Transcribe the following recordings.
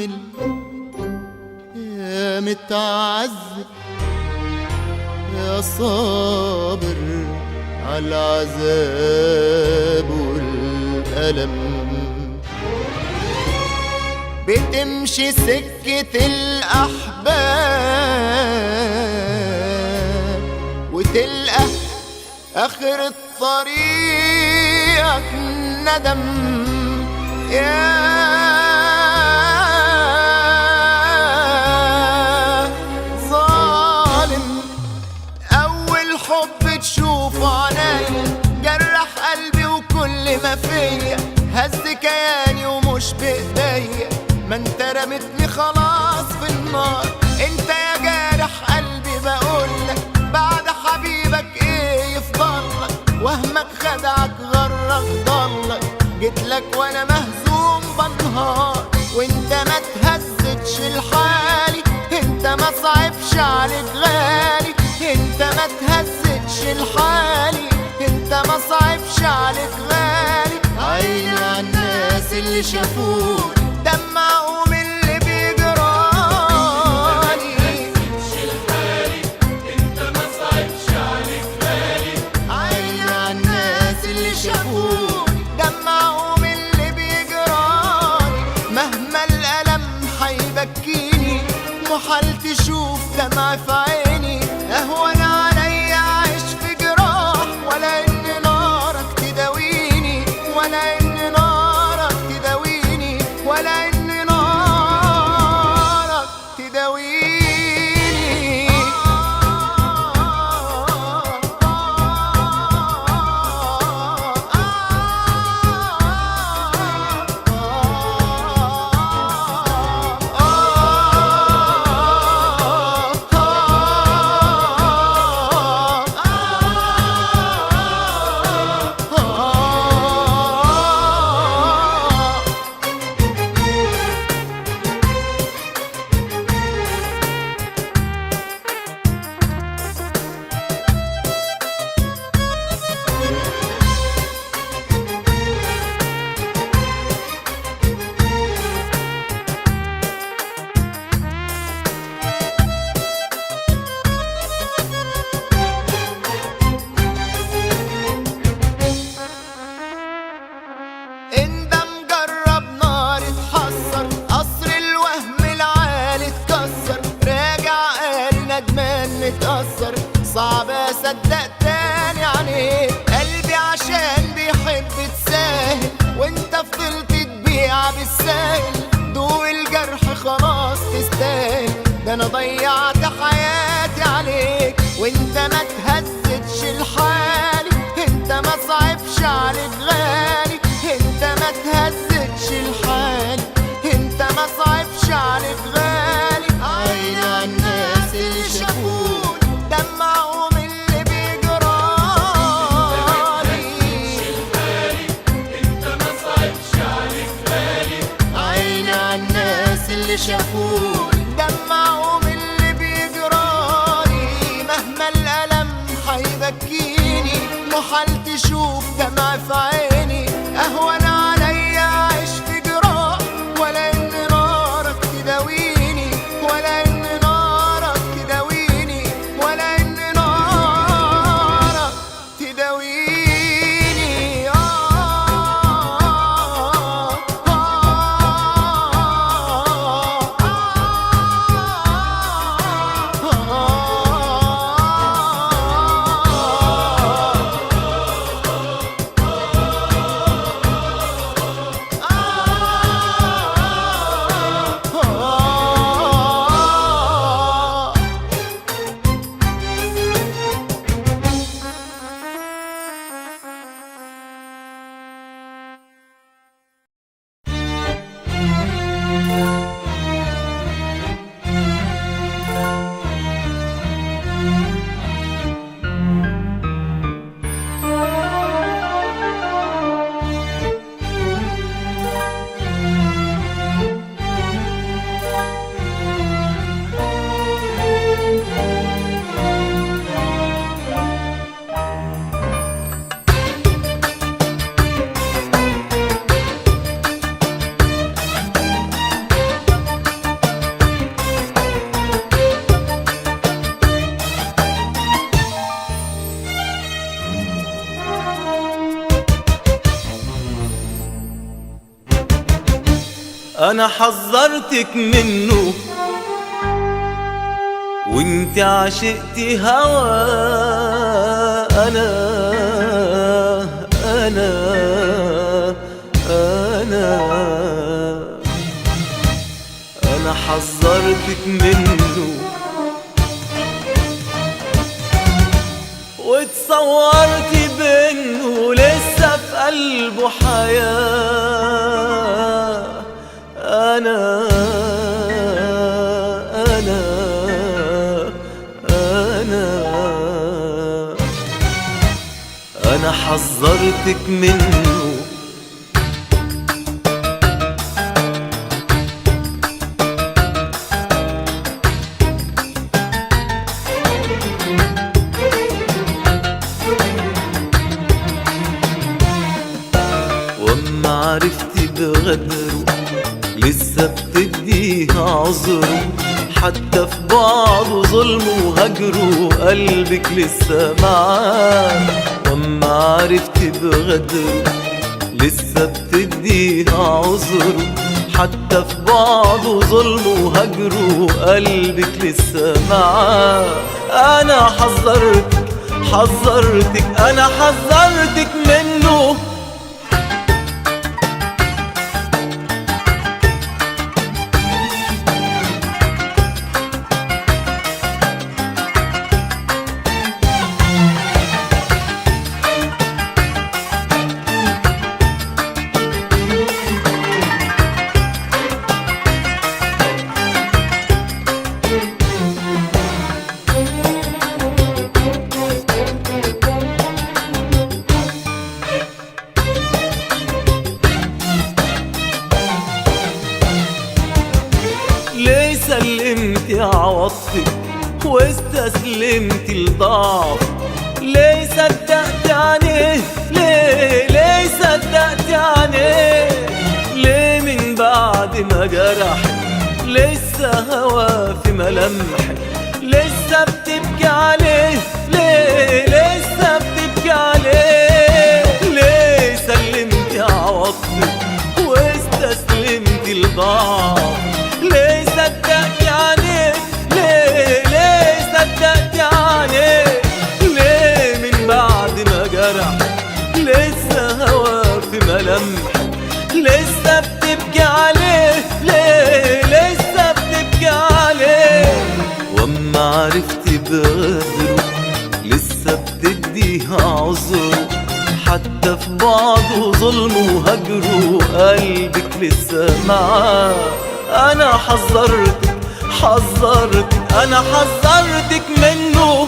متحمل يا متعذب يا صابر على العذاب والألم. بتمشي سكة الأحباب وتلقى آخر الطريق ندم. يا ظالم أول حب تشوفه عينيا جرح قلبي وكل ما فيا، هز كياني ومش بإيديا، ما انت رمتني خلاص في النار. انت يا جارح قلبي بقولك بعد حبيبك ايه يفضلك؟ وهمك خدعك غرك ضلك، جيتلك وانا مهزوم بنهار، وانت ما تهزتش لحالي، انت ما صعبش عليك غالي، انت ما تهزتش لحالي، انت ما صعبش عليك غالي. عيني على الناس اللي شافوني دمعوا من اللي بيجرالي. انت ما صعبش عليك غالي. عيني على الناس اللي شافوني دمعوا من اللي بيجرالي. مهما الألم حيبكيني محال تشوف دمع في عيني، أهون عليا أعيش في جراح ولا إن نارك تداويني، ولا إن نارك تداويني، ولا إن نارك تداويني. اندم جرب نار اتحسر، قصر الوهم العالي اتكسر، راجع قال ندمان متأثر، صعب اصدق تاني عليك. قلبي عشان بيحب تساهل وانت فضلت تبيع بالساهل، دوق الجرح خلاص تستاهل، ده انا ضيعت حياتي عليك. وانت ما تهزتش لحالي، انت ما صعبش عليك غالي، انت ما تهزتش لحالي، انت ما صعبش عليك غالي. عيني على الناس اللي شافوني دمعوا من اللي بيجرالي. انت ما صعبش عليك غالي. عيني على الناس اللي شافوني دمعوا من اللي بيجرالي. مهما الألم حيبكيني محال تشوف دمع في عيني، أهون عليا أعيش في جراح ولا إن نارك تداويني، ولا إن نارك تداويني، ولا إن نارك تداويني. آه آه آه آه. انا حذرتك منه وانت عشقتي هوا. انا انا انا انا حذرتك منه واتصورتي بانه لسه في قلبه حياة. انا انا انا انا حذرتك منه. واما عرفتي بغدره لسه بتديها عذره، حتى في بعضه ظلمه وهجره قلبك لسه معاه. واما عرفتي بغدره لسه بتديها عذره، حتى في بعضه ظلمه وهجره قلبك لسه معاه. انا حذرتك حذرتك انا حذرتك منه. ليه سلمتي عواطفك واستسلمتي لضعف؟ ليه صدقتي عينيه؟ ليه ليه صدقتي عينيه؟ ليه من بعد ما جرحك لسه هوا في ملامحك لسه بتبكي عليه؟ ليه لسه بتبكي عليه؟ ليه سلمتي عواطفك واستسلمتي لضعف؟ ليه صدقتي عليه؟ ليه ليه صدقتي عليه؟ ليه من بعد ما جرح لسه هوا في ملامحك لسه بتبكي عليه؟ ليه لسه بتبكي عليه؟ واما عرفتي بغدره لسه بتديها عذره، حتى في بعضه ظلمه وهجره قلبك لسه معاه. انا حذرتك حذرتك انا حذرتك منه.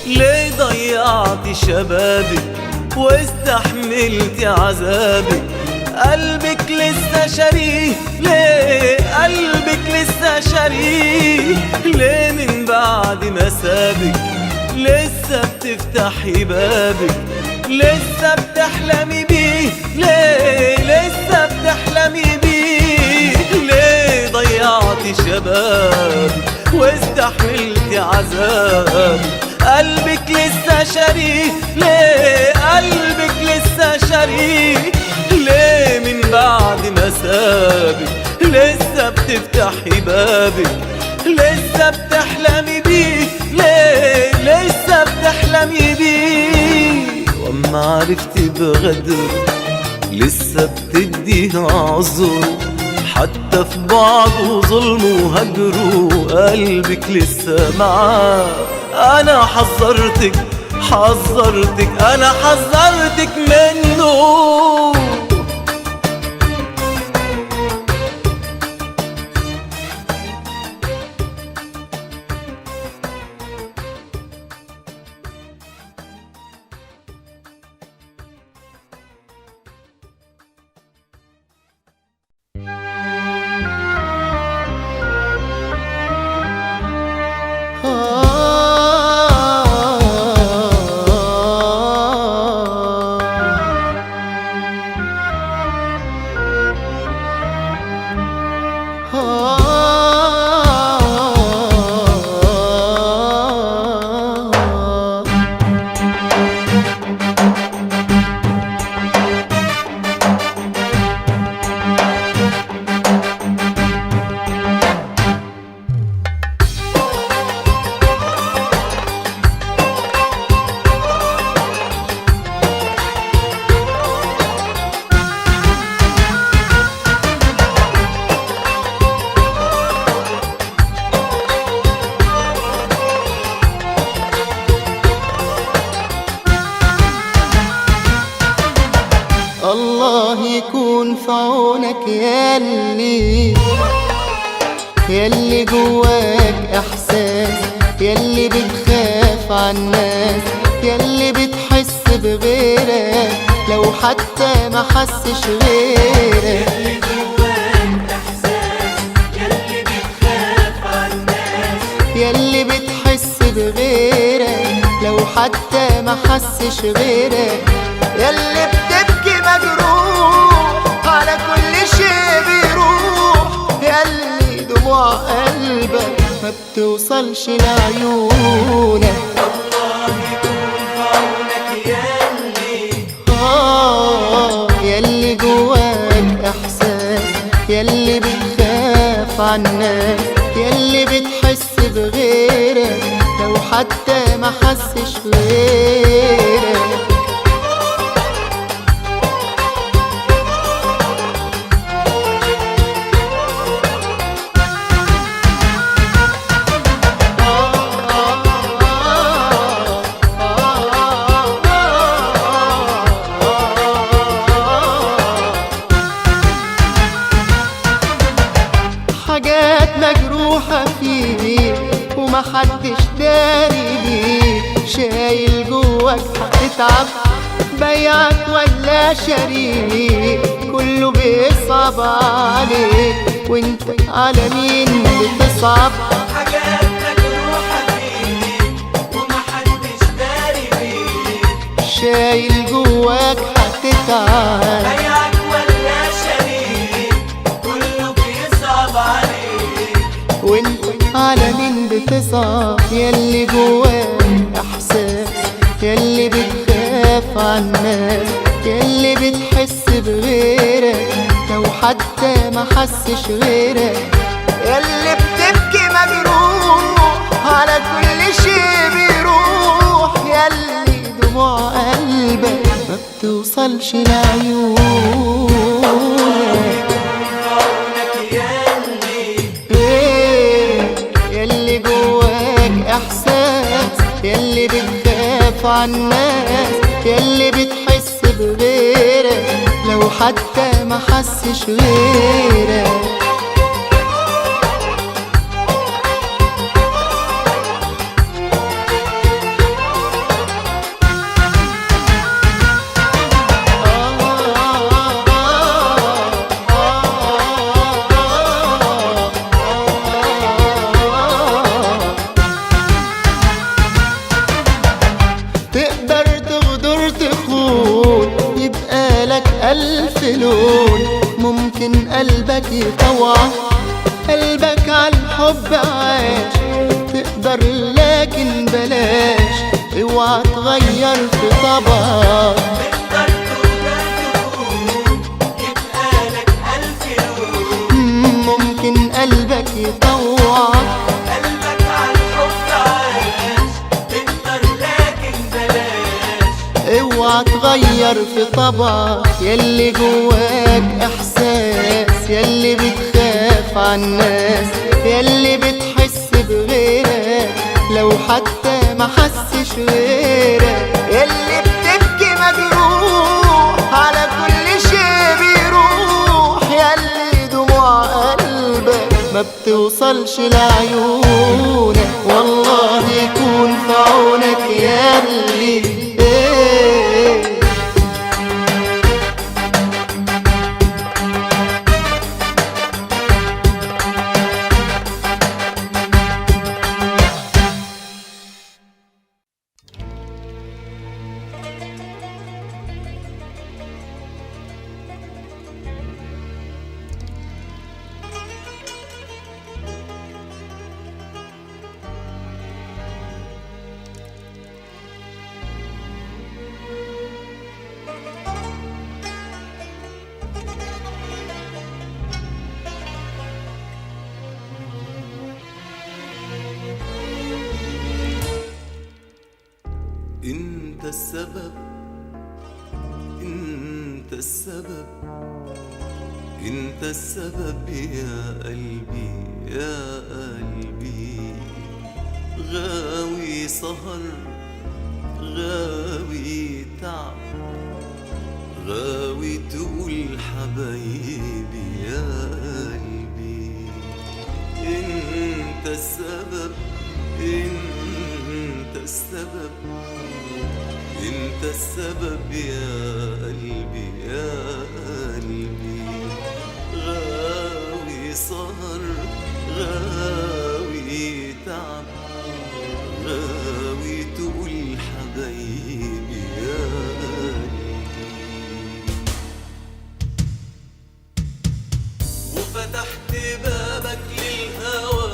ليه ضيعتي شبابك واستحملتي عذابك؟ قلبك لسه شاريه، ليه قلبك لسه شاريه؟ ليه من بعد ما سابك لسه بتفتحي بابك لسه بتحلمي بيه؟ ليه لسه بتحلمي بيه؟ ليه ضيعتي شبابك واستحملتي عذابك؟ قلبك لسه شاريه، ليه قلبك لسه شاريه؟ ليه من بعد ما سابك لسه بتفتحي بابك لسه بتحلمي بيه؟ ليه لسه بتحلمي بيه؟ واما عرفتي بغدره لسه بتديها عذره، حتى في بعضه ظلمه وهجره قلبك لسه معاه. انا حذرتك حذرتك انا حذرتك منه. يكون في عونك ياللي، ياللي جواك احساس، ياللي بتخاف عالناس، ياللي بتحس بغيرك لو حتى ما حسش غيرك. يلي جواك احساس، يلي بتخاف عالناس، ياللي بتحس بغيرك لو حتى ما حسش غيرك، ياللي بتبكي مجروح على كل شيء بيروح، ياللي دموع قلبك ما بتوصلش لعيونك. الله يكون في عونك يلي، ياللي جواك احساس، ياللي بتخاف عالناس، ياللي بتحس بغيرك لو حتى ما حسش غيرك. حاجات مجروحة فيك ومحدش داري بيك، شايل جواك هتتعب بيعك ولا شريك، كله بيصعب عليك وانت على مين بتصعب. حاجات مجروحة فيك ومحدش داري بيك، شايل جواك هتتعب بيعك ولا شريك، كله بيصعب عليك وانت على مين بتصعب. ياللي جواك احساس، ياللي بتخاف عالناس، ياللي بتحس بغيرك لو حتى ما حسش غيرك، ياللي بتبكي مجروح على كل شيء بيروح، ياللي دموع قلبك ما بتوصلش لعيونك. عونك يلي، إيه ياللي جواك احساس، ياللي بتخاف عالناس، ياللي بتحس بغيرك لو حتى ما حسش غيرك. تقدر تغدر تخون يبقى لك ألف لون، ممكن قلبك يطوعك قلبك عالحب عاش، تقدر لكن بلاش اوعى تغير في طبعك. تقدر تقدر تكون يبقى لك ألف لون، ممكن قلبك يطوعك قلبك عالحب عاش، تقدر لكن بلاش اوعى تغير في طبعك. ياللي جواك احساس، ياللي بتخاف عالناس، ياللي بتحس بغيرك لو حتى ما حسش غيرك، ياللي بتبكي مجروح على كل شيء بيروح، ياللي دموع قلبك ما بتوصلش لعيونك. والله يكون في عونك ياللي، إيه. انت السبب، انت السبب، انت السبب يا قلبي يا قلبي. غاوي سهر، غاوي تعب، غاوي تقول تقول حبايبي يا قلبي. انت السبب، انت السبب، انت السبب يا قلبي يا قلبي. غاوي سهر، غاوي تعب، غاوي تقول حبايبي يا قلبي. وفتحت بابك للهوى،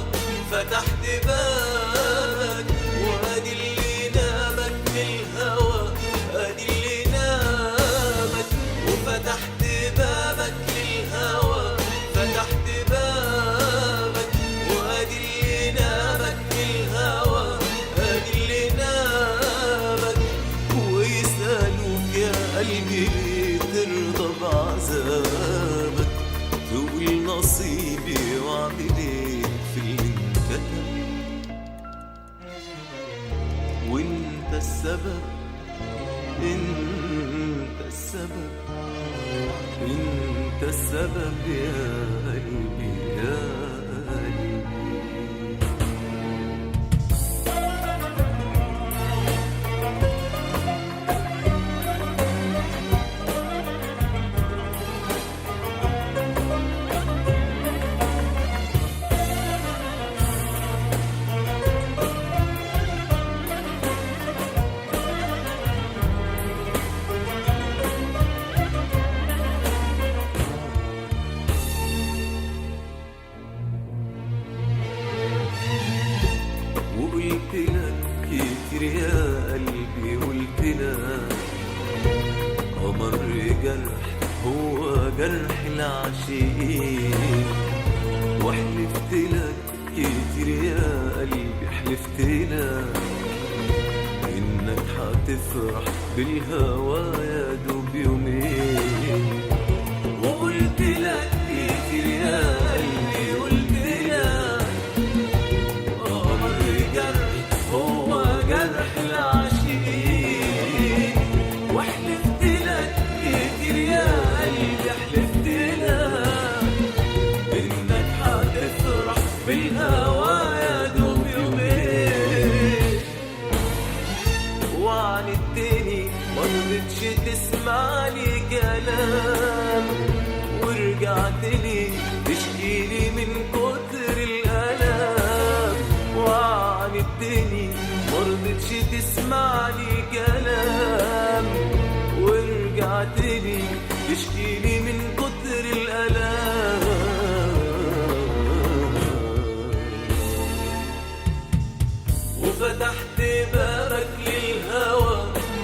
فتحت بابك، وادي اللي نابك للهوى، ادي اللي نابك. وفتحت بابك للهوى، فتحت بابك، وادي اللي نابك للهوى، ادي اللي نابك. ويسألوك يا قلبي ليه ترضى بعذابك، تقول نصيبي واعمل ايه في اللي انكتب. وانت السبب، انت السبب، انت السبب يا قلبي يا قلبي. وقلت لك كتير يا قلبي، قلت لك أمر جرح هو جرح العاشقين. وحلفت لك كتير يا قلبي، حلفت لك إنك هتفرح بالهوى يا دوب يومين. وقلت لك كتير يا قلبي، قلت لك أمر جرح هو جرح العاشقين. وحلفت لك كتير يا قلبي، حلفت لك إنك هتفرح بالهوى يا دوب يومين. وعن التاني ما رضيتش تسمع لي كلام، ورجعت لي تشكيلي من كتر الألم. وعن التاني ما رضيتش تسمع لي كلام، ورجعت لي تشكيلي من كتر الألم. وفتحت بابك للهوى،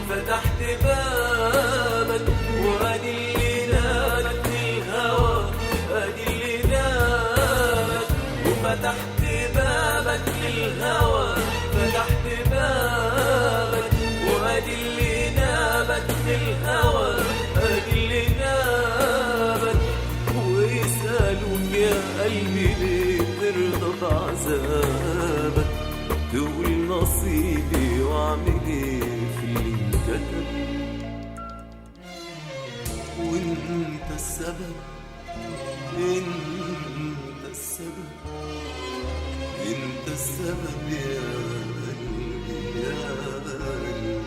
فتحت بابك، وادي اللي نالك للهوى، ادي اللي نالك. وفتحت بابك للهوى، فتحت بابك، وادي اللي نابك للهوى، ادي اللي نابك. ويسألوك يا قلبي ليه ترضى بعذابك، تقول نصيبي واعمل ايه في اللي انكتب. وانت السبب، انت السبب، انت السبب يا قلبي يا قلبي.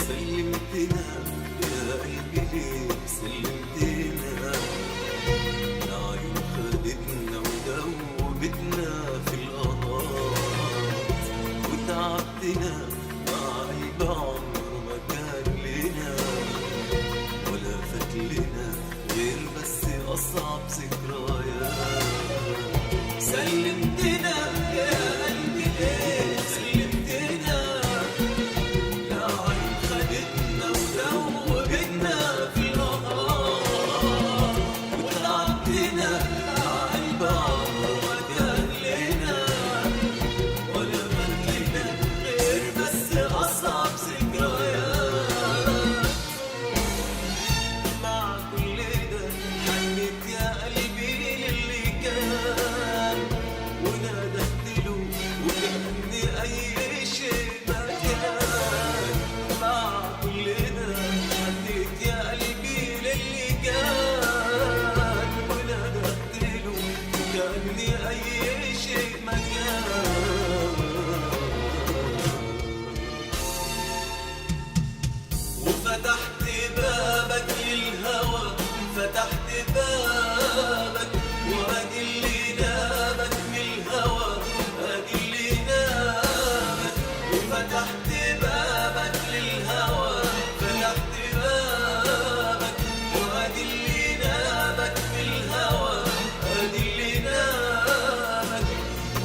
سلمتنا يا قلبي ليه سلمتنا، العيون خدتنا ودوبتنا في القناط، وتعبتنا مع قلب عمره ما كان لنا، ولا فات لنا غير بس أصعب ذكريات. سلمتنا يا قلبي ليه سلمتنا، العيون خدتنا ودوبتنا وفتحت بابك للهوى، فتحت بابك وادي اللي نابك من الهوى، ادي اللي نابك. وفتحت بابك للهوى، فتحت بابك وادي اللي نابك من الهوى، ادي اللي نابك.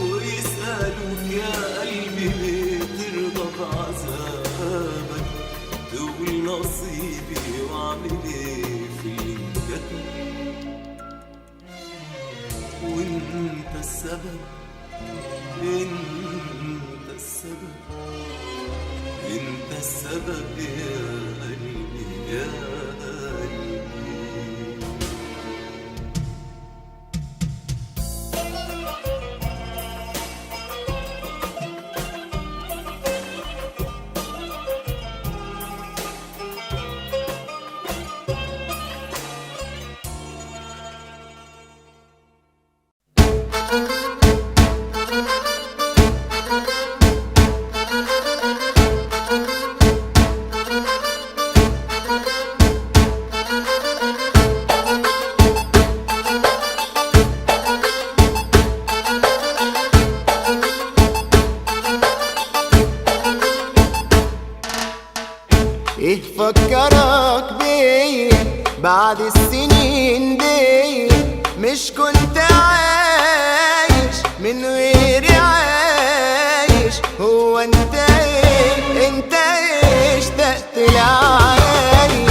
ويسألوك يا قلبي ليه ترضى بعذابك، تقول نصيبي واعمل ايه في اللي انكتب. وانت السبب، انت السبب، انت السبب يا قلبي يا قلبي. ايه فكرك بيا بعد السنين دي؟ مش كنت عايش من غيري عايش؟ هو انت ايه، انت ايه اشتقت لعيني؟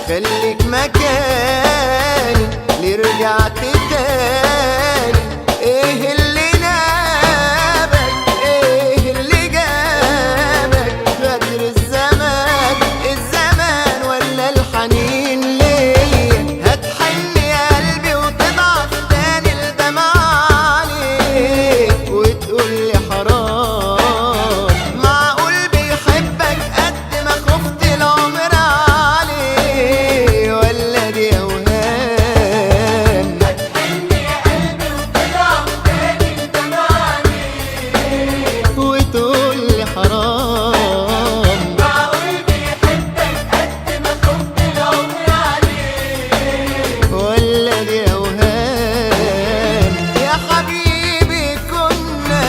خليك مكاني، ليه رجعت تاني؟ ايه اللي نابك، ايه اللي جابك؟ غدر الزمان، الزمان ولا الحنين ليا؟ هتحن يا قلبي وتضعف تاني الدمع عليك وتقول لي حرام. معقول بيحبك قد ما خفت العمر عليه، ولا دي اوهام؟ هتحن يا قلبي وتضعف تاني الدمع عليك وتقول لي حرام. معقول بيحبك قد ما خفت العمر عليك، ولا دي اوهام؟ يا حبيبي كنا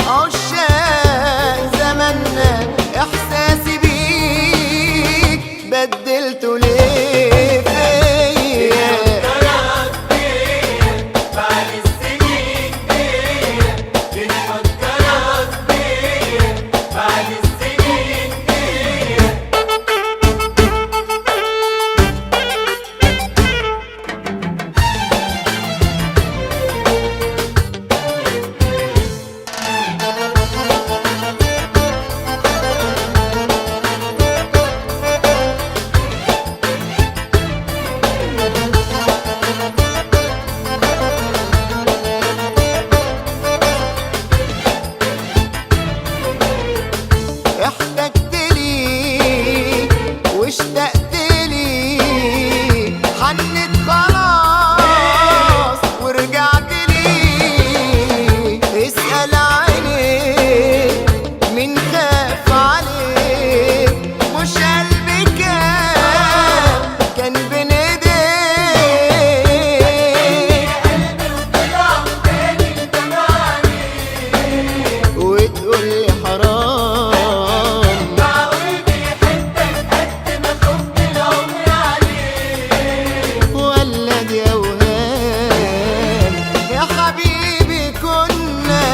عشاق زماننا، احساسي بيك بدلته ليه فيا؟ فكرك بيا بعد السنين دي، بنفكرك بيا بعد السنين دي. احتجت ليك واشتقت ليك، حنت خلاص ورجعت ليك. اسأل عينيك مين خاف عليك، مش قلبي كان بين ايديك. يا قلبي وتضعف تاني الدمع عليك وتقول لي حرام. معقول بيحبك قد ما خفت العمر عليك، ولا دي اوهام؟ يا حبيبي كنا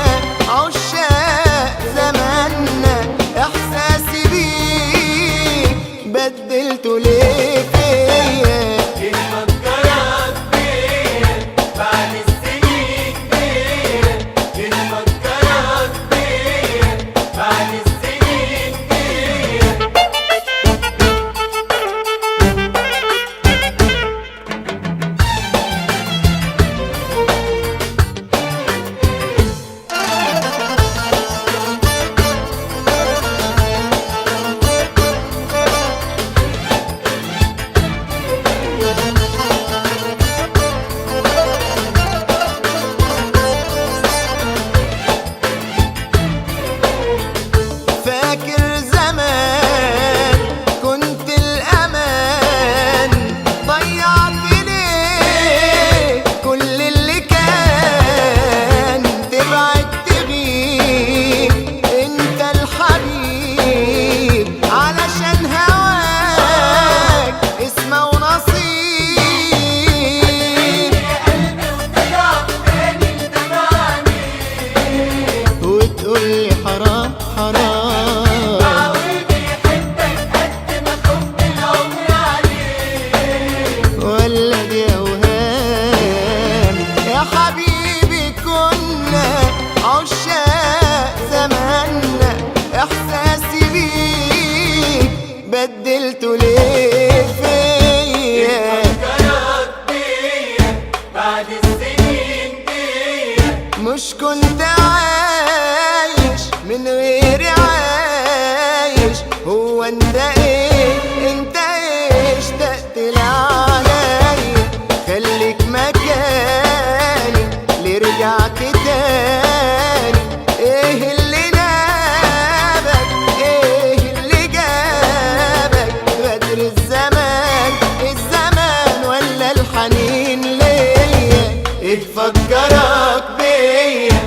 عشاق زماننا، احساسي بيك بدلته ليه فيا؟ بنفكرك بيا بعد السنين دي، بنفكرك بيا بعد السنين دي. يا لقيته ليه فيا؟ فكرك بيا بعد السنين دي؟ مش كنت عايش من غيري عايش؟ هو انت ايه، انت ايه اشتقت لعليا؟ خليك مكاني، ليه رجعت تاني؟ ايه اللي نابك، ايه اللي جابك؟ غدر الزمان، الزمان ولا الحنين ليا؟ ايه فكرك بيا؟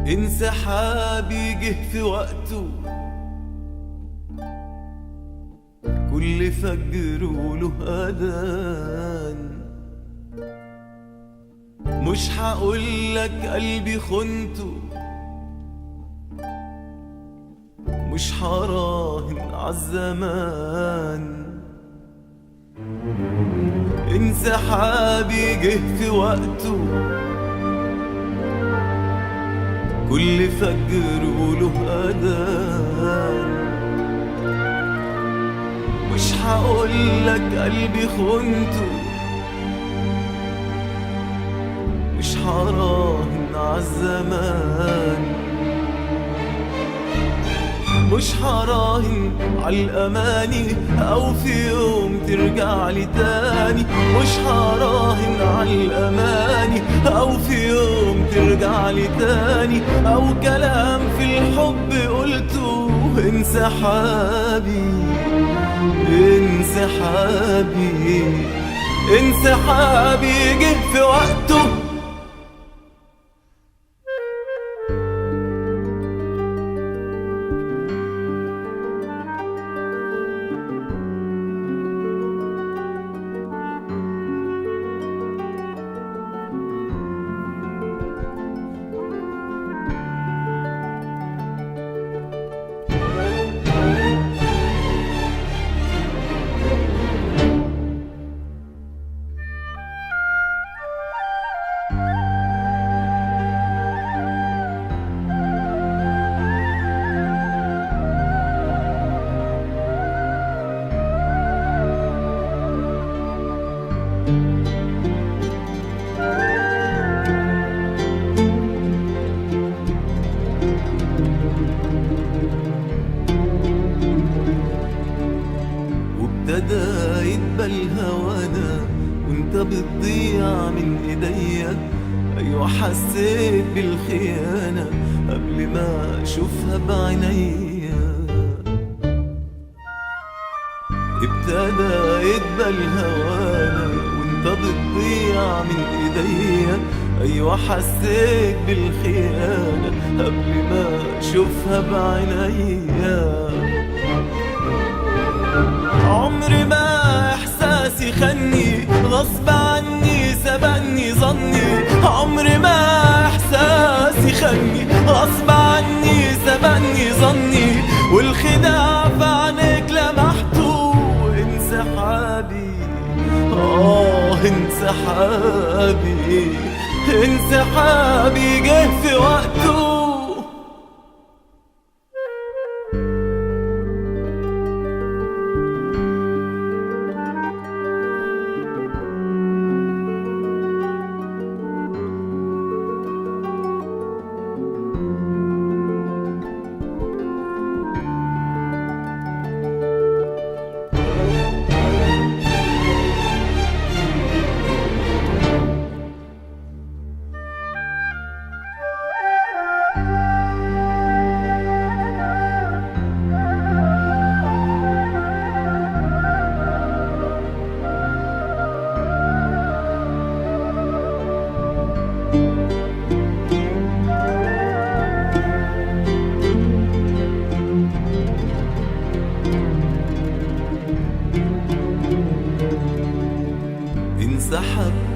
انسحابي جه في وقته، كل فجر وله أذان. مش هقولك قلبي خنته، مش هراهن عالزمان. انسحابي جه في وقته، كل فجر وله أذان. مش هقولك قلبي خنته، مش هراهن عالزمان. مش هراهن عالأماني أو في يوم ترجع لي تاني. مش هراهن عالأماني أو في يوم ترجع لي تاني، أو كلام في الحب قلته. انسحابي، انسحابي، انسحابي جه في وقته. وابتدى يدبل هوانا وانت بتضيع من ايديا. ايوه حسيت بالخيانة قبل ما اشوفها بعينيا. ابتدى يدبل هوانا وانت بتضيع من ايديا. ايوه حسيت بالخيانة قبل ما اشوفها بعينيا. عمري ما احساسي خني، غصب عني سبقني ظني. عمري ما احساسي خني، غصب عني سبقني ظني، والخداع في عينيك لمحته. انسحابي، انسحابي، انسحابي جه في وقته.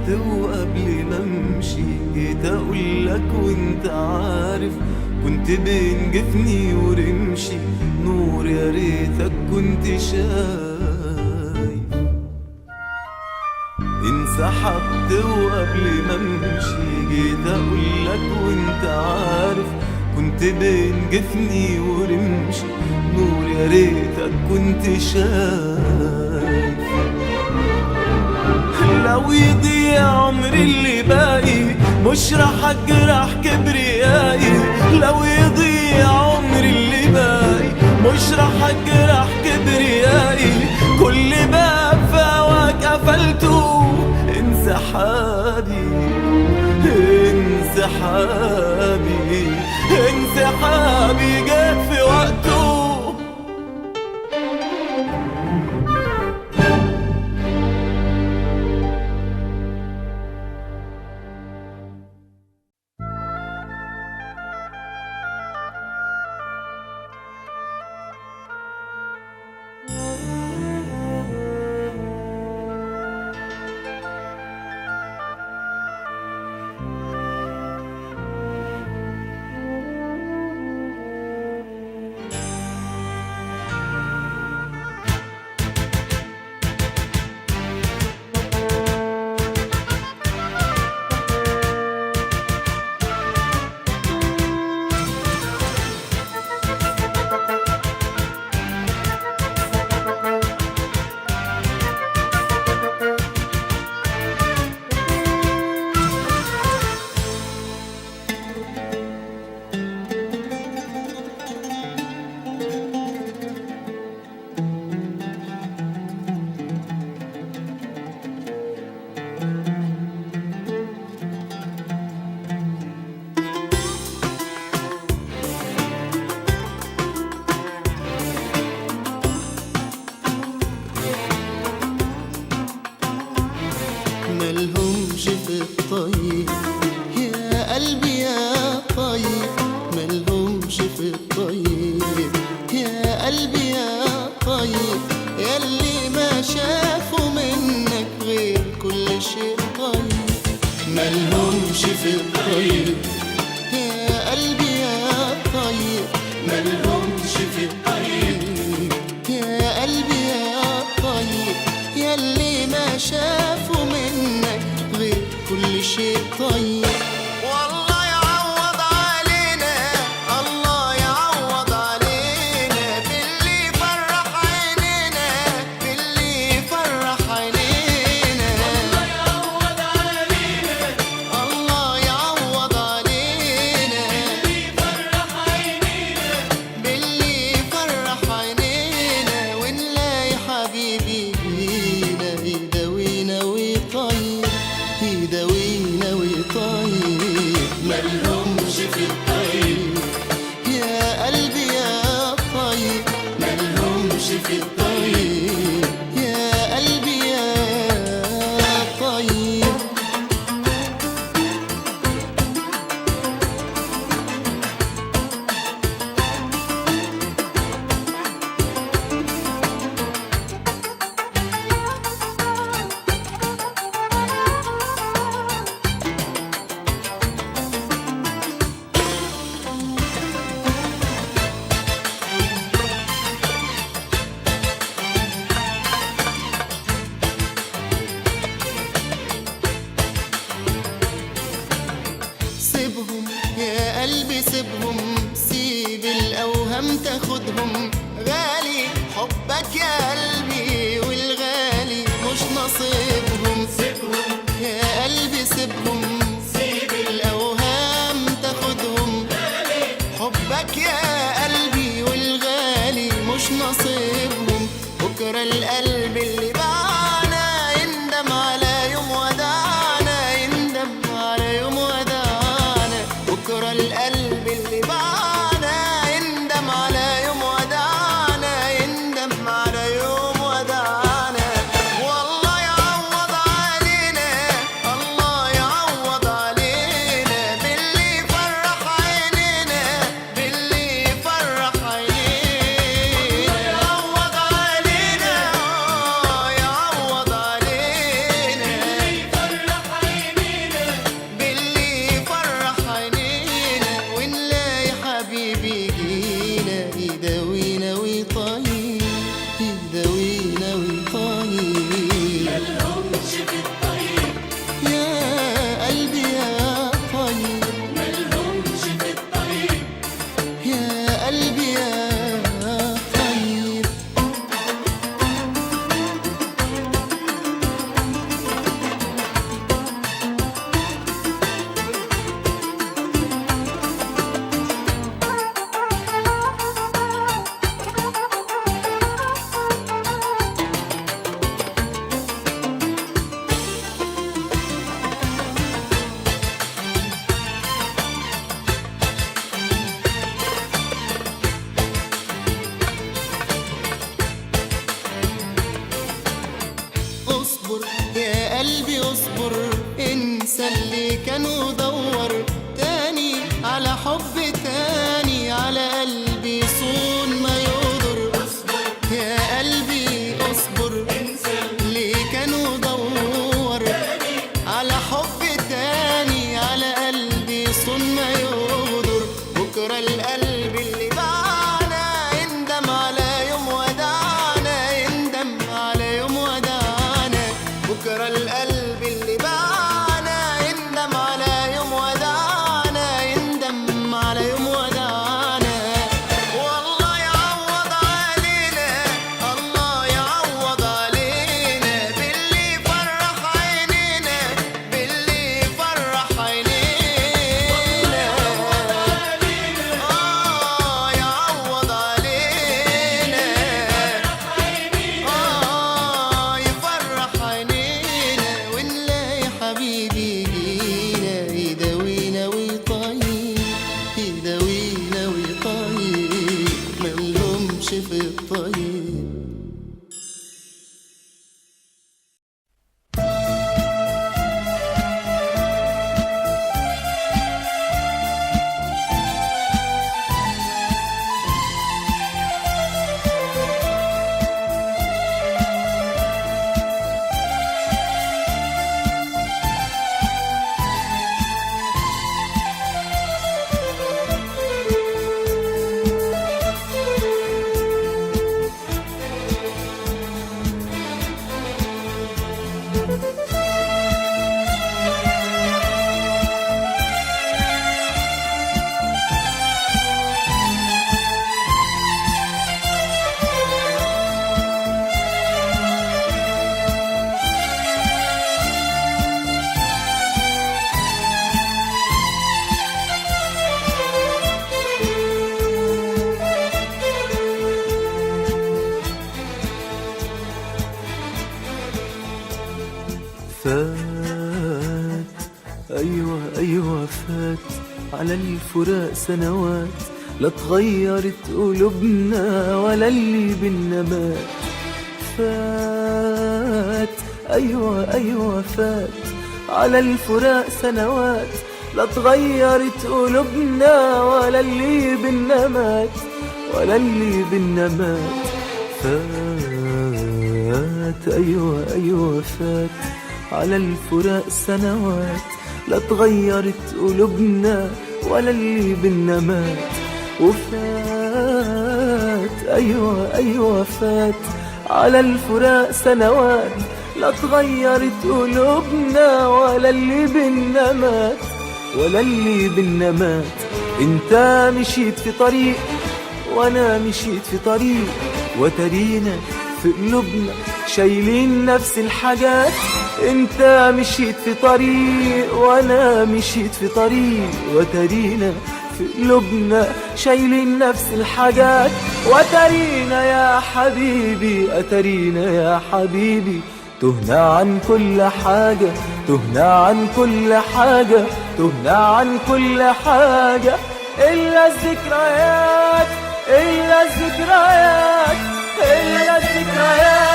انسحبت وقبل ما امشي جيت اقولك وانت عارف، كنت بين جفني ورمشي نور يا ريتك كنت شايف. انسحبت وقبل ما امشي جيت اقولك وانت عارف، كنت بين جفني ورمشي نور يا ريتك كنت شايف. لو يضيع عمري اللي باقي مش راح اجرح كبريائي، لو يضيع عمري اللي باقي مش راح اجرح كبريائي، كل باب في هواك قفلته. انسحابي انسحابي انسحابي جه في وقته. ملهمش في الطيب يا قلبي يا طيب، ملهمش في الطيب يا قلبي يا طيب، ياللي ما شافوا منك غير كل شيء طيب. ملهمش في الطيب يا قلبي يا طيب، ملهمش في الطيب يا قلبي يا طيب، ياللي ما شافوا منك غير كل شيء طيب. والله يعوض علينا، الله يعوض علينا باللي فرح عينينا، باللي فرح عينينا. الله يعوض علينا، الله يعوض علينا باللي فرح عينينا، باللي فرح عينينا، ونلاقي حبيبي فينا يداوينا ويطيب، يداوينا ويطيب. ملهمش في الطيب يا قلبي يا طيب، ملهمش في الطيب يا قلبي يا طيب. سيبهم يا قلبي سيبهم، سيب الأوهام تاخدهم، غالي حبك يا قلبي والغالي مش نصيبهم. سيبهم يا قلبي سيبهم، سيب الأوهام تاخدهم، غالي حبك يا قلبي والغالي مش نصيبهم. بكرة القلب اللي باعنا يندم على يوم ودعنا، يندم على يوم ودعنا. بكرة القلب اللي باعنا يندم على يوم ودعنا، يندم على يوم ودعنا. والله يعوض علينا، الله يعوض انسى اللي كان ودور تاني على حب تاني، على قلبي صون ما يضر. يا قلبي اصبر، اللي كان ودور على حب تاني، على قلبي صون ما يغدر. بكرة القلب اللي باعنا يندم على يوم ودعنا، يندم على يوم ودعنا. بكرة القلب اللي باعنا يندم على يوم ودعنا، يندم على يوم ودعنا. والله يعوض علينا، الله يعوض علينا باللي فرح عينينا، باللي فرح عينينا. آه يعوض علينا، آه يفرح عينينا، ونلاقي حبيبي يجينا يداوينا ويطيب، يداوينا ويطيب، ملهمش في الطيب. فات، أيوة أيوة فات على الفراق سنوات، لا تغيرت قلوبنا ولا اللي بينا مات. فات، أيوة أيوة فات على الفراق سنوات، لا تغيرت قلوبنا ولا اللي بينا مات، ولا اللي بينا مات. فات، أيوة أيوة فات على الفراق سنوات، لا تغيرت قلوبنا ولا اللي بينا مات. وفات، أيوة أيوة فات على الفراق سنوات، لا تغيرت قلوبنا ولا اللي بينا مات، ولا اللي بينا مات. انت مشيت في طريق وانا مشيت في طريق، وترينا في قلوبنا شايلين نفس الحاجات. انت مشيت في طريق وانا مشيت في طريق، وترينا في قلوبنا شايلين نفس الحاجات. وترينا يا حبيبي، اترينا يا حبيبي، تهنا عن كل حاجة، تهنا عن كل حاجة، تهنا عن كل حاجة، إلا الذكريات، إلا الذكريات، إلا الذكريات.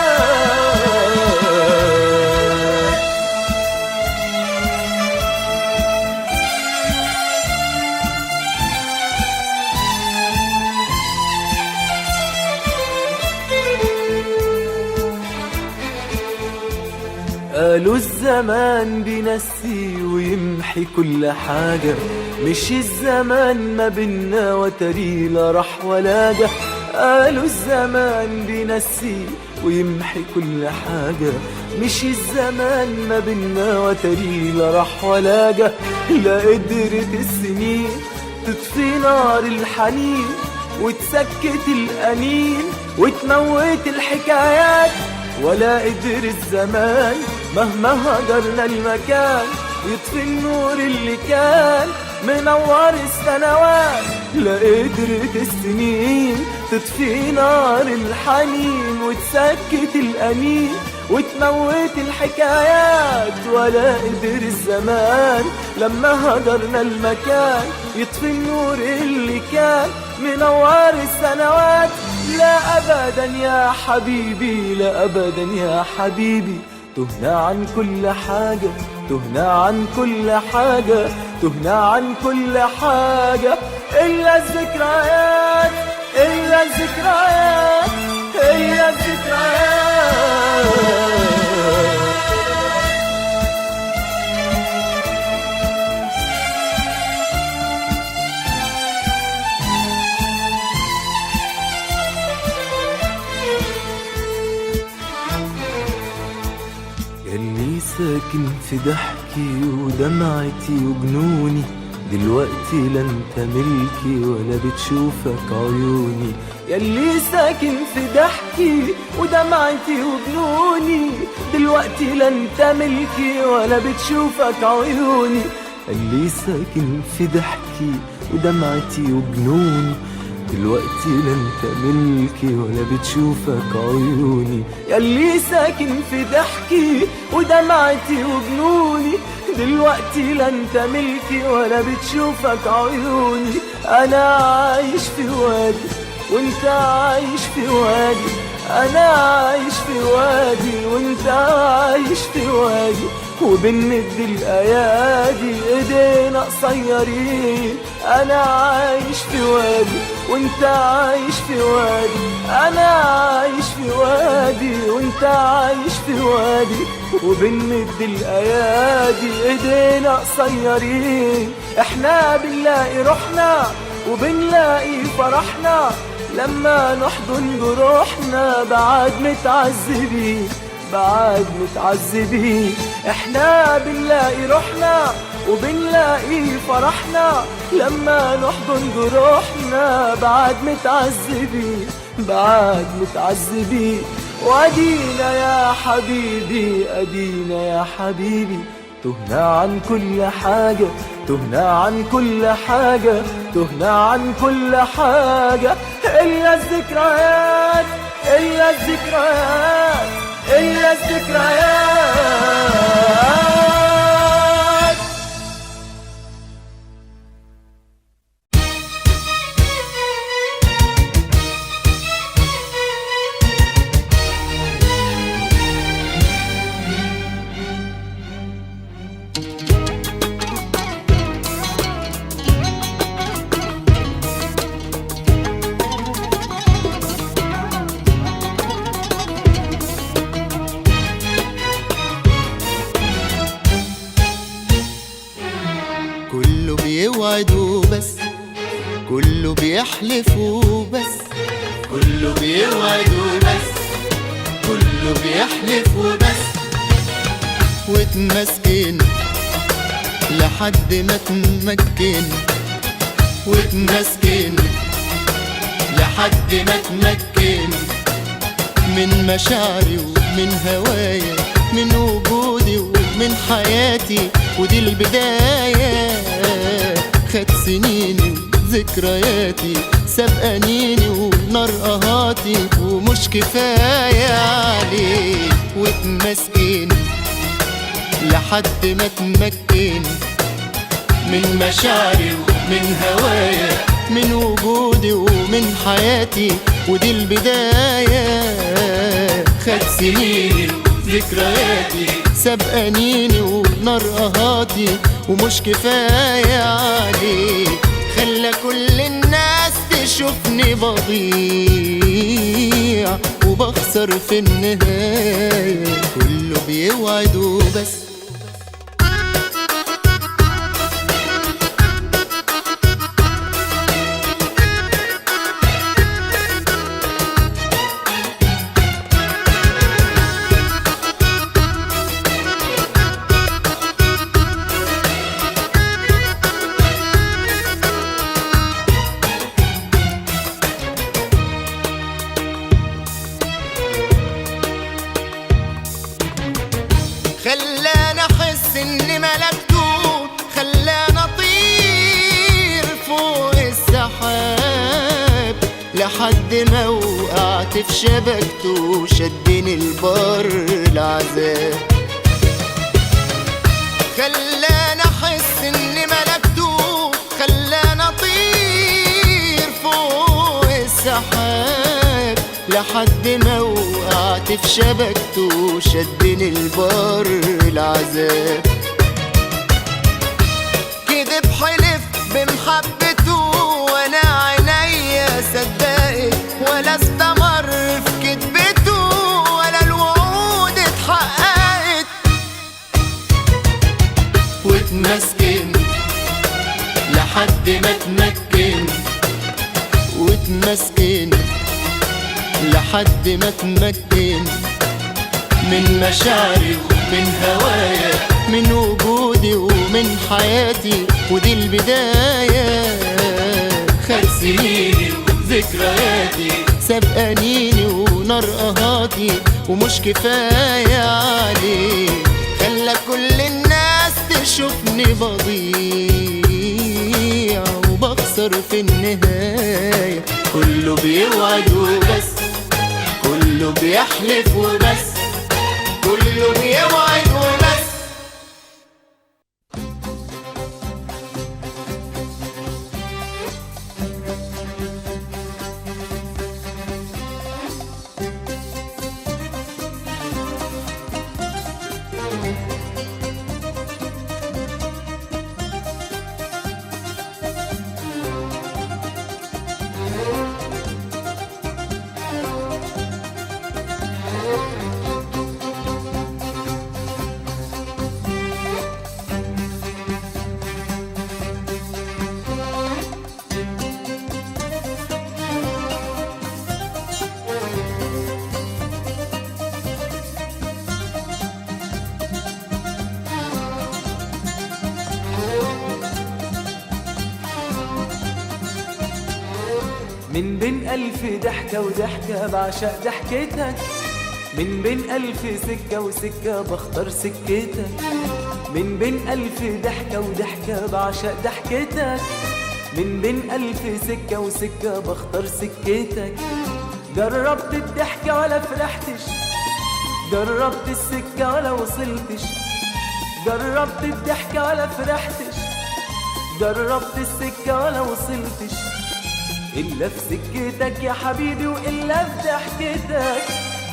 قالوا الزمان بينسي ويمحي كل حاجة، مش الزمان ما بينا وتري لا راح ولا جه. قالوا الزمان بينسي ويمحي كل حاجة، مش الزمان ما بينا وتري لا راح ولا جه. لا قدرت السنين تطفي نار الحنين، وتسكت الأنين، وتموت الحكايات. ولا قدر الزمان مهما هجرنا المكان يطفي النور اللي كان منور السنوات. لا قدرت السنين تطفي نار الحنين، وتسكت الأنين، وتموت الحكايات. ولا قدر الزمان لما هجرنا المكان يطفي النور اللي كان منور السنوات. لا أبدا يا حبيبي، لا أبدا يا حبيبي، تهنا عن كل حاجة، تهنا عن كل حاجة، تهنا عن كل حاجة، إلا الذكريات، إلا الذكريات، إلا الذكريات. اللي ساكن في ضحكي ودمعتي وجنوني، دلوقتي لا انت ملكي ولا بتشوفك عيوني. ياللي ساكن في ضحكي ودمعتي وجنوني، دلوقتي لا انت ملكي ولا بتشوفك عيوني. اللي ساكن في ضحكي ودمعتي وجنوني، دلوقتي لا انت ملكي ولا بتشوفك عيوني. ياللي ساكن في ضحكي ودمعتي وجنوني، دلوقتي لا انت ملكي ولا بتشوفك عيوني. انا عايش في وادي وانت عايش في وادي، انا عايش في وادي وانت عايش في وادي، وبنمد الايادي ايدينا قصيرين. انا عايش في وادي وانت عايش في وادي، انا عايش في وادي وانت عايش في وادي، وبنمد الايادي ايدينا قصيرين. احنا بنلاقي روحنا وبنلاقي فرحنا لما نحضن جروحنا بعد متعذبين، بعد متعذبين. احنا بنلاقي روحنا وبنلاقي فرحنا لما نحضن جروحنا بعد متعذبين، بعد متعذبين. وادينا يا حبيبي، ادينا يا حبيبي، تهنا عن كل حاجة، تهنا عن كل حاجة، تهنا عن كل حاجة، إلا الذكريات، إلا الذكريات، إلا الذكريات. كله بيوعد وبس، كله بيحلف وبس، كله بيوعد وبس، كله بيحلف وبس، واتمسكن لحد ما تمكن، واتمسكن لحد ما تمكن من مشاعري ومن هوايا، من وجودي ومن حياتي، ودي البداية. خد سنيني وذكرياتي، ساب أنيني ونار قهاتي، ومش كفاية عليه. واتمسكن لحد ما تمكن من مشاعري ومن هوايا، من وجودي ومن حياتي، ودي البداية. خد سنيني ذكرياتي، ساب أنيني ونار قهاتي، ومش كفاية عليه. خلى كل الناس تشوفني بضيع وبخسر في النهاية. كله بيوعد وبس. خلانا احس اني ملكته، خلانا اطير فوق السحاب، لحد ما وقعت في شبكته شدني البر العذاب. خلانا احس اني ملكته، خلانا اطير فوق السحاب، لحد ما وقعت في شبكته شدني البر العذاب. واتمسكن لحد ما اتمكن، واتمسكن لحد ما اتمكن من مشاعري ومن هوايا، من وجودي ومن حياتي، ودي البداية. خد سنيني وذكرياتي، ساب أنيني ونار قهاتي، ومش كفاية عليه خلى كل الناس تشوفني بضيع وبخسر في النهاية. كله بيوعد وبس، كله بيحلف وبس، كله بيوعد وبس. من بين ألف ضحكة وضحكة بعشق ضحكتك، من بين ألف سكة وسكة بختار سكتك، من بين ألف ضحكة وضحكة بعشق ضحكتك، من بين ألف سكة وسكة بختار سكتك. جربت الضحكة ولا فرحتش، جربت السكة ولا وصلتش، جربت الضحكة ولا فرحتش، جربت السكة ولا وصلتش، إلا في سكتك يا حبيبي وإلا في ضحكتك.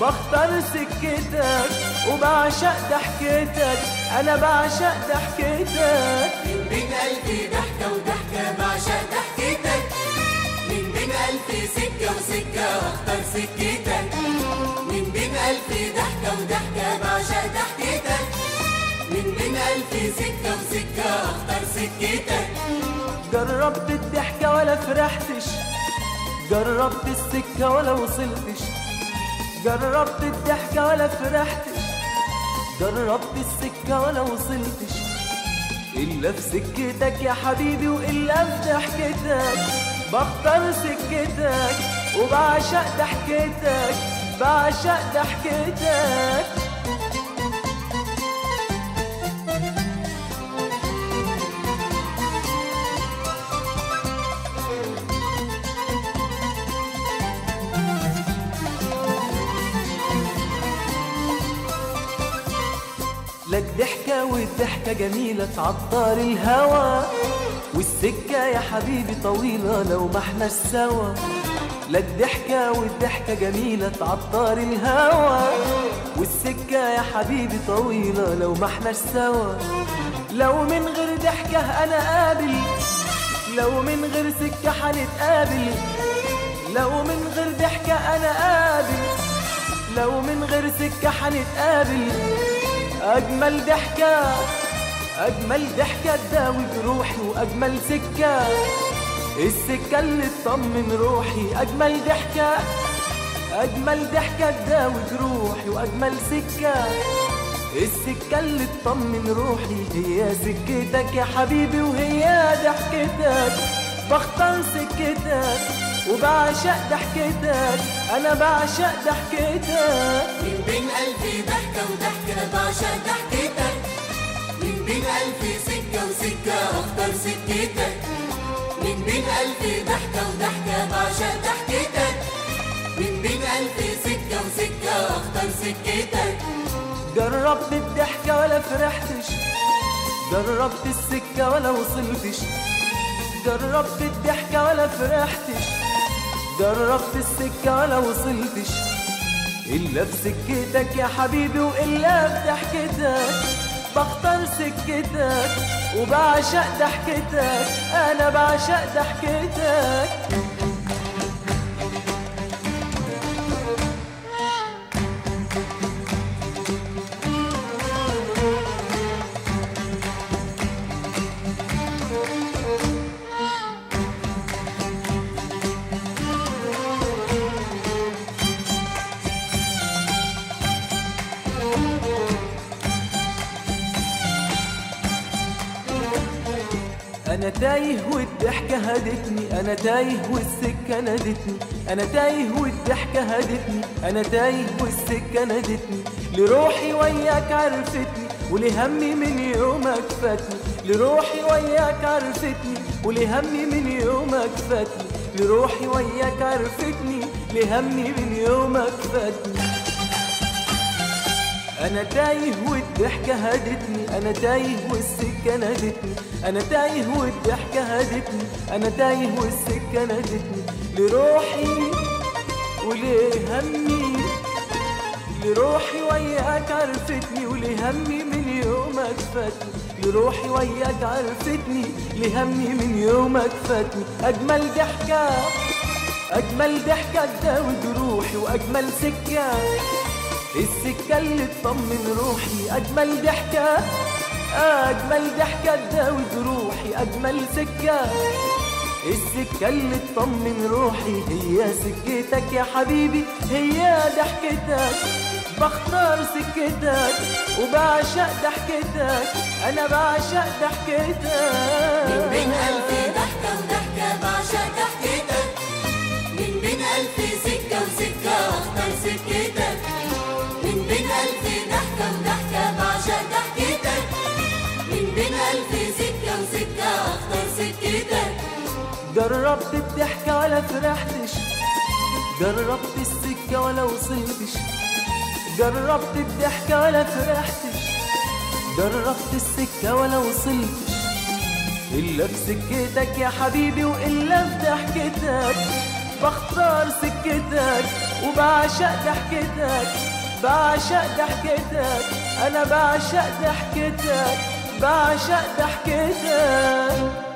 بختار سكتك وبعشق ضحكتك، أنا بعشق ضحكتك. من بين ألف ضحكة وضحكة بعشق ضحكتك، من بين ألف سكة وسكة أختار سكتك، من بين ألف ضحكة وضحكة بعشق ضحكتك، من بين ألف سكة وسكة أختار سكتك. جربت الضحكة ولا فرحتش، جربت السكة ولا وصلتش، جربت الضحكة ولا فرحتش، جربت السكة ولا وصلتش، إلا في سكتك يا حبيبي وإلا في ضحكتك. بختار سكتك وبعشق ضحكتك، بعشق ضحكتك. لك ضحكة والضحكة جميلة تعطر الهوى، والسكة يا حبيبي طويلة لو ما احناش سوا. لك ضحكة والضحكة جميلة تعطر الهوى، والسكة يا حبيبي طويلة لو ما احناش سوا. لو من غير ضحكة أنا قابل، لو من غير سكة حنتقابل، لو من غير ضحكة أنا قابل، لو من غير سكة حنتقابل. أجمل ضحكة، أجمل ضحكة تداوي جروحي، وأجمل سكة السكة اللي تطمن روحي. أجمل ضحكة، أجمل ضحكة تداوي جروحي، وأجمل سكة السكة اللي تطمن روحي. هي سكتك يا حبيبي وهي ضحكتك. بختار سكتك وبعشق ضحكتك، أنا بعشق ضحكتك. من بين ألف ضحكة وضحكة بعشق ضحكتك، من بين ألف سكة وسكة أختار سكتك، من بين ألف ضحكة وضحكة بعشق ضحكتك، من بين ألف سكة وسكة أختار سكتك. جربت الضحكة ولا فرحتش، جربت السكة ولا وصلتش، جربت الضحكة ولا فرحتش، جربت السكة ولا وصلتش، إلا في سكتك يا حبيبي وإلا في ضحكتك. بختار سكتك وبعشق ضحكتك، أنا بعشق ضحكتك. أنا تايه والضحكة هدتني، أنا تايه والسكة نادتني، أنا تايه والضحكة هدتني، أنا تايه والسكة نادتني، لروحي وياك عرفتني ولهمي من يومك فاتني، لروحي وياك عرفتني ولهمي من يومك فاتني، لروحي وياك عرفتني لهمي من يومك فاتني. أنا تايه والضحكة هدتني، أنا تايه والسكة نادتني، أنا تايه والضحكة هدتني، أنا تايه والسكة نادتني، لروحي ولهمي، لروحي وياك عرفتني ولهمي من يومك فاتني، لروحي وياك عرفتني لهمي من يومك فاتني. أجمل ضحكة، أجمل ضحكة تداوي جروحي، وأجمل سكة السكة اللي تطمن روحي. أجمل ضحكة، أجمل ضحكة تداوي جروحي، أجمل سكة السكة اللي تطمن روحي. هي سكتك يا حبيبي، هي ضحكتك، بختار سكتك وبعشق ضحكتك، أنا بعشق ضحكتك. من بين ألف ضحكة وضحكة بعشق ضحكتك، من بين ألف سكة وسكة أختار سكتك، من بين ألف ضحكة وضحكة بعشق ضحكتك، من بين ألف سكة وسكة أختار سكتك. جربت الضحكة ولا فرحتش، جربت السكة ولا وصلتش، جربت الضحكة ولا فرحتش، جربت السكة ولا وصلتش، إلا في سكتك يا حبيبي وإلا في ضحكتك. بختار سكتك وبعشق ضحكتك، بعشق ضحكتك، أنا بعشق ضحكتك، بعشق ضحكتك.